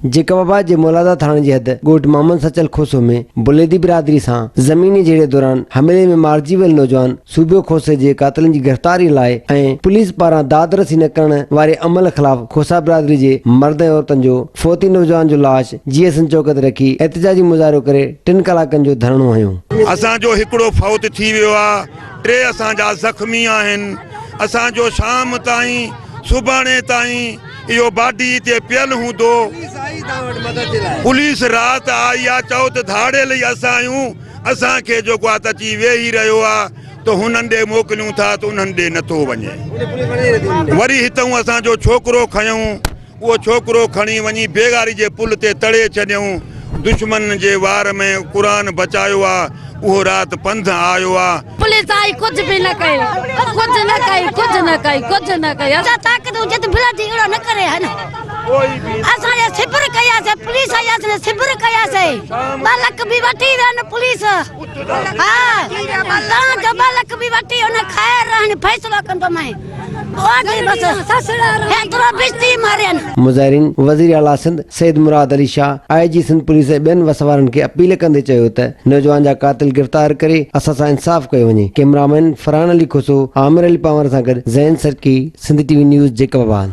Jacob آباد جي مولادا ٿاڻي جي حد ڳوٺ محمد سچل کوسو ۾ بليدي برادري سان زميني جهيڙي دوران حملي ۾ مارجي ويل نوجوان صوبيو کوسي جي قاتلن جي گرفتاري لاء ۽ پوليس پاران داد رسي نه ڪرڻ واري عمل خلاف کوسا برادري جي مرد ۽ عورتن جو فوتي نوجوان جو لاش جي ايس اين چوڪ تي رکي احتجاجي مظاهرو ڪري ٽن ڪلاڪن جو ڌرڻو هنيو. اسان جو هڪڙو فوت ٿي ويو آ ٽي اسان جا زخمي آهن اسان جو شام تائين سڀاڻي تائين اهو باڊي اتي پيل هوندو. پوليس رات آئي آ چئو ته ڌاڙيل ئي اسان آهيون اسان کي جيڪو آ ته اچي ويهي رهيو آ ته هنن ڏي موڪليون ٿا ته انهن ڏي نٿو وڃي وري هتئون اسان جو ڇوڪرو کنيائون اهو ڇوڪرو کڻي وڃي بيگاري جي پل تي تڙي ڇڏيائون. دشمن جي وار ۾ قرآن بچايو آ، اهو رات پنڌ آيو آ. پوليس آئي ڪجهه به نه ڪئي ڪجهه نه ڪئي ڪجهه نه ڪئي ڪجهه نه ڪئي. اسان طاقت هجي ته بلادي اهڙو نه ڪري ها نه اسان جي صبر ڪياسي پوليس آئي اسان جي صبر ڪياسي ٻه لک به وٺي ويا نه پوليس ها تان جو ٻه لک به وٺي ان خير هاڻي فيصلو ڪندو مين. مظاهرين وزير اعليٰ Sindh Syed Murad Ali Shah, I G Sindh police ۽ ٻين وس وارن کي اپيل ڪندي چيو ته نوجوان جا قاتل گرفتار ڪري اسان سان انصاف ڪيو وڃي، ڪئميرامين فرحان علي کوسو، عامر علي پنهور سان گڏ Zain Sarki, Sindh T V news Jacobabad.